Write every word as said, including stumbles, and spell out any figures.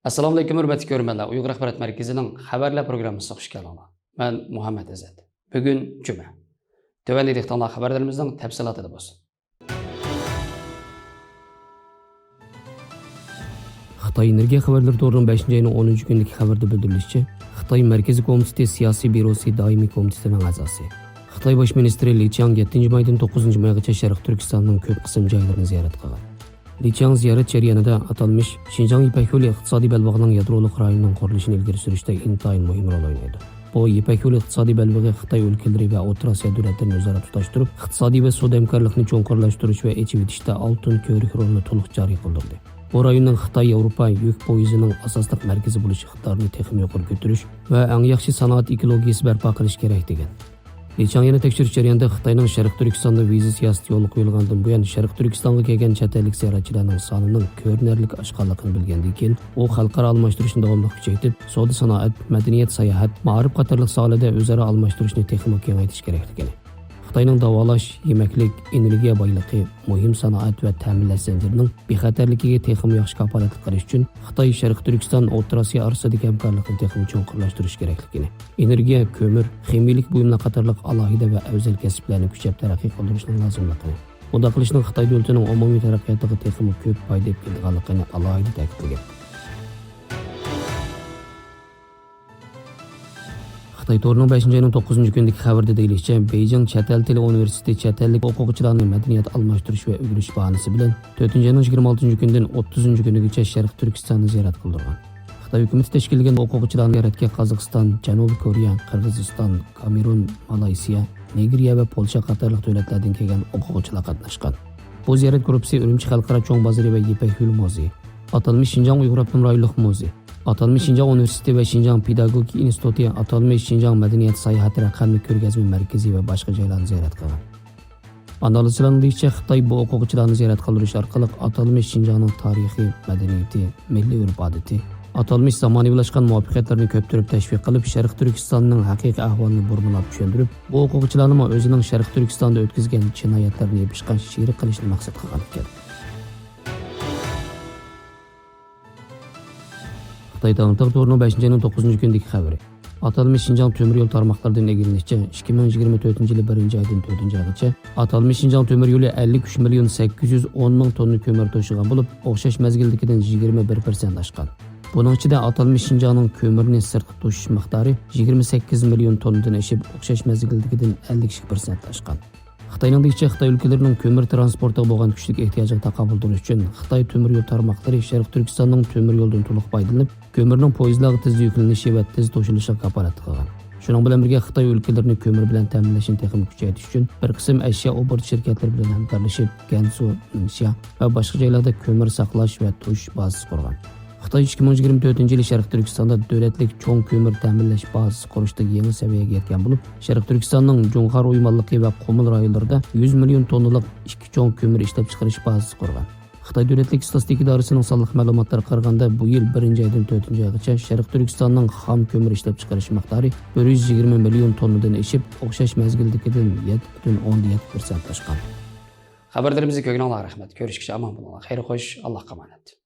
ئەسسالامۇئەلەيكۇم، ھۆرمەتلىك كۆرۈرمەنلەر. ئۇيغۇر ئاخبارات مەركىزىنىڭ خەۋەرلەر پروگراممىسىغا خۇش كەلدىڭلار. مەن مۇھەممەت ئىززەت. بۈگۈن جۈمە. تۆۋەندە دىققىتىڭلار خەۋەرلىرىمىزنىڭ تەپسىلاتىدا بولسۇن. خىتاي ئېنېرگىيە خەۋەرلىرى تورىنىڭ بەشىنچى ئاينىڭ ئونىنچى كۈنىدىكى خەۋىرىدە بىلدۈرۈلۈشىچە، خىتاي مەركىزىي كومىتېتى سىياسىي بيۇروسى دائىمىي كومىتېتىنىڭ ئەزاسى، خىتاي باش مىنىستىرى لى چياڭ يەتتىنچى مايدىن توققۇزىنچى مايغىچە شەرقىي تۈركىستاننىڭ كۆپ قىسىم جايلىرىنى زىيارەت قىلغان. لى چياڭ زىيارەت جەريانىدا ئاتالمىش شىنجاڭ يىپەك يولى ئىقتىسادىي بەلبېغىنىڭ يادرولۇق رايونىنىڭ قۇرۇلۇشىنى ئىلگىرى سۈرۈشتە ئىنتايىن مۇھىم رول ئوينايدۇ. بۇ يىپەك يولى ئىقتىسادىي بەلبېغى خىتاي ئۆلكىلىرى ۋە ئوتتۇرا ئاسىيا دۆلەتلىرىنى ئۆزئارا تۇتاشتۇرۇپ، ئىقتىسادىي ۋە سودا ھەمكارلىقىنى چوڭقۇرلاشتۇرۇش ۋە ئېچىۋېتىشتە ئالتۇن كۆۋرۈك رولىنى تولۇق جارى قىلدۇردى. بۇ رايوننىڭ خىتاي-ياۋروپا يۈك پويىزىنىڭ ئاساسلىق مەركىزى بولۇش ئىقتىدارىنى تېخىمۇ يۇقىرى كۆتۈرۈش ۋە ئەڭ ياخشى سانائەت ئېكولوگىيەسى بەرپا قىلىش كېرەك، دېگەن. لى چياڭ يەنە تەكشۈرۈش جەريانىدا خىتاينىڭ شەرقىي تۈركىستاندا ۋىزا سىياسىتى يولغا قويۇلغاندىن بۇيان، شەرقىي تۈركىستانغا كەلگەن چەت ئەللىك زىيارەتچىلەرنىڭ سانىنىڭ كۆرۈنەرلىك ئاشقانلىقىنى بىلگەندىن كېيىن، ئۇ خەلقئارا ئالماشتۇرۇشنى داۋاملىق كۈچەيتىپ، سودا-سانائەت، مەدەنىيەت، ساياھەت، مائارىپ قاتارلىق ساھەلەردە ئۆزئارا ئالماشتۇرۇشنى تېخىمۇ كېڭەيتىش كېرەكلىكىنى، خىتاينىڭ داۋالاش، يېمەكلىك، ئېنېرگىيە بايلىقى، مۇھىم سانائەت ۋە تەمىنلەش زەنجىرىنىڭ بىخەتەرلىكىگە تېخىمۇ ياخشى كاپالەتلىك قىلىش ئۈچۈن خىتاي شەرقىي تۈركىستان ئوتتۇرا ئاسىيا ئارىسىدىكى ھەمكارلىقنى تېخىمۇ چوڭقۇرلاشتۇرۇش كېرەكلىكىنى، ئېنېرگىيە، كۆمۈر، خىمىيەلىك بۇيۇملار قاتارلىق ئالاھىدە ۋە ئەۋزەل كەسىپلەرنى كۈچەپ تەرەققىي قىلدۇرۇشنىڭ لازىملىقىنى، بۇنداق قىلىشنىڭ خىتاي دۆلىتىنىڭ ئومۇمىي تەرەققىياتىغا تېخىمۇ كۆپ پايدا ئېلىپ كېلىدىغانلىقىنى ئالاھىدە تەكىتلىگەن. خىتاي تورىنىڭ بەشىنچى ئاينىڭ توققۇزىنچى كۈنىدىكى خەۋىرىدە دېيىلىشىچە، بېيجىڭ چەت ئەل تىلى ئۇنىۋېرسىتېتى چەت ئەللىك ئوقۇغۇچىلارنى مەدەنىيەت ئالماشتۇرۇش ۋە ئۆگىنىش باھانىسى بىلەن تۆتىنچى ئاينىڭ يىگىرمە ئالتىنچى كۈنىدىن ئوتتۇزىنچى كۈنىگىچە شەرقىي تۈركىستاننى زىيارەت قىلدۇرغان. خىتاي ھۆكۈمىتى تەشكىللىگەن ئوقۇغۇچىلارنى زىيارەتكە قازاقىستان، جەنۇبىي كورېيە، قىرغىزىستان، كامېرون، مالايسىيا، نىگېرىيە ۋە پولشا قاتارلىق دۆلەتلەردىن كەلگەن ئوقۇغۇچىلار قاتناشقان. بۇ زىيارەت گۇرۇپپىسى ئۈرۈمچى خەلقئارا چوڭ بازىرى ۋە يىپەك يولى مۇزېيى، ئاتالمىش شىنجاڭ ئۇيغۇر ئاپتونوم رايونلۇق مۇزېي، ئاتالمىش شىنجاڭ ئۇنىۋېرسىتېتى ۋە شىنجاڭ پېداگوگىكا ئىنستىتۇتى، ئاتالمىش شىنجاڭ مەدەنىيەت ساياھەت رەقەملىك كۆرگەزمە مەركىزى ۋە باشقا جايلارنى زىيارەت قىلغان. ئانالىزچىلارنىڭ دېيىشىچە، خىتاي بۇ ئوقۇغۇچىلارنى زىيارەت قىلدۇرۇش ئارقىلىق ئاتالمىش شىنجاڭنىڭ تارىخى، مەدەنىيىتى، مىللىي ئۆرپ-ئادىتى، ئاتالمىش زامانىۋىلاشقان مۇۋەپپەقىيەتلىرىنى كۆپتۈرۈپ تەشۋىق قىلىپ، شەرقىي تۈركىستاننىڭ ھەقىقىي ئەھۋالىنى بۇرمىلاپ چۈشەندۈرۈپ، بۇ ئوقۇغۇچىلارنىمۇ ئۆزىنىڭ شەرقىي تۈركىستاندا ئۆتكۈزگەن جىنايەتلىرىنى يېپىشقا شېرىك قىلىشنى مەقسەت قىلغان ئىكەن. خىتاي تاڭ تاغ تورىنىڭ بەشىنچى ئاينىڭ توققۇزىنچى كۈنىدىكى خەۋىرى. ئاتالمىش شىنجاڭ تۆمۈر يول تارماقلىرىدىن ئىگىلىنىشىچە، ئىككى مىڭ يىگىرمە تۆتىنچى يىلى بىرىنچى ئايدىن تۆتىنچى ئايغىچە ئاتالمىش شىنجاڭ تۆمۈر يولى ئەللىك ئۈچ مىليون سەككىز يۈز ئون مىڭ توننا كۆمۈر توشۇغان بولۇپ، ئوخشاش مەزگىلدىكىدىن يىگىرمە بىر پىرسەنت ئاشقان. بۇنىڭ ئىچىدە ئاتالمىش شىنجاڭنىڭ كۆمۈرنى سىرتقا توشۇش مىقدارى يىگىرمە سەككىز مىليون توننىدىن ئېشىپ، ئوخشاش مەزگىلدىكىدىن ئەللىك ئىككى پىرسەنت ئاشقان. خىتاينىڭ دېيىشىچە، خىتاي ئۆلكىلىرىنىڭ كۆمۈر تىرانسپورتىغا بولغان كۈچلۈك ئېھتىياجىغا تاقابىل تۇرۇش ئۈچۈن، خىتاي تۆمۈر يول تارماقلىرى شەرقىي تۈركىستاننىڭ تۆمۈر يولىدىن تولۇق پايدىلىنىپ، كۆمۈرنىڭ پويىزلارغا تېز يۈكلىنىشى ۋە تېز توشۇلۇشىغا كاپالەتلىك قىلغان. شۇنىڭ بىلەن بىرگە، خىتاي ئۆلكىلىرىنى كۆمۈر بىلەن تەمىنلەشنى تېخىمۇ كۈچەيتىش ئۈچۈن، بىر قىسىم ئەشيا ئوبوروت شىركەتلىرى بىلەن ھەمكارلىشىپ، گەنسۇ، نىڭشيا ۋە باشقا جايلاردا كۆمۈر ساقلاش ۋە توشۇش بازىسى قۇرغان. خىتاي ئىككى مىڭ يىگىرمە تۆتىنچى يىلى شەرقىي تۈركىستاندا دۆلەتلىك چوڭ كۆمۈر تەمىنلەش بازىسى قۇرۇشتا يېڭى سەۋىيەگە يەتكەن بولۇپ، شەرقىي تۈركىستاننىڭ جۇڭخۇا رويماللىقى ۋە قۇمۇل رايونلىرىدا يۈز مىليون توننىلىق ئىككى چوڭ كۆمۈر ئىشلەپچىقىرىش بازىسى قۇرغان. خىتاي دۆلەتلىك ئىستاتىستىكا ئىدارىسىنىڭ سانلىق مەلۇماتلىرىغا قارىغاندا، بۇ يىل بىرىنچى ئايدىن تۆتىنچى ئايغىچە شەرقىي تۈركىستاننىڭ خام كۆمۈر ئىشلەپچىقىرىش مىقدارى بىر يۈز يىگىرمە مىليون توننىدىن ئېشىپ، ئوخشاش مەزگىلدىكىدىن يەتتە پۈتۈن ئوندىن يەتتە پىرسەنت ئاشقان. خەۋەرلىرىمىزنى كۆرگىنىڭلارغا رەھمەت. كۆرۈشكىچە ئامان بولۇڭلار. خەير خوش، ئاللاھقا ئامانەت.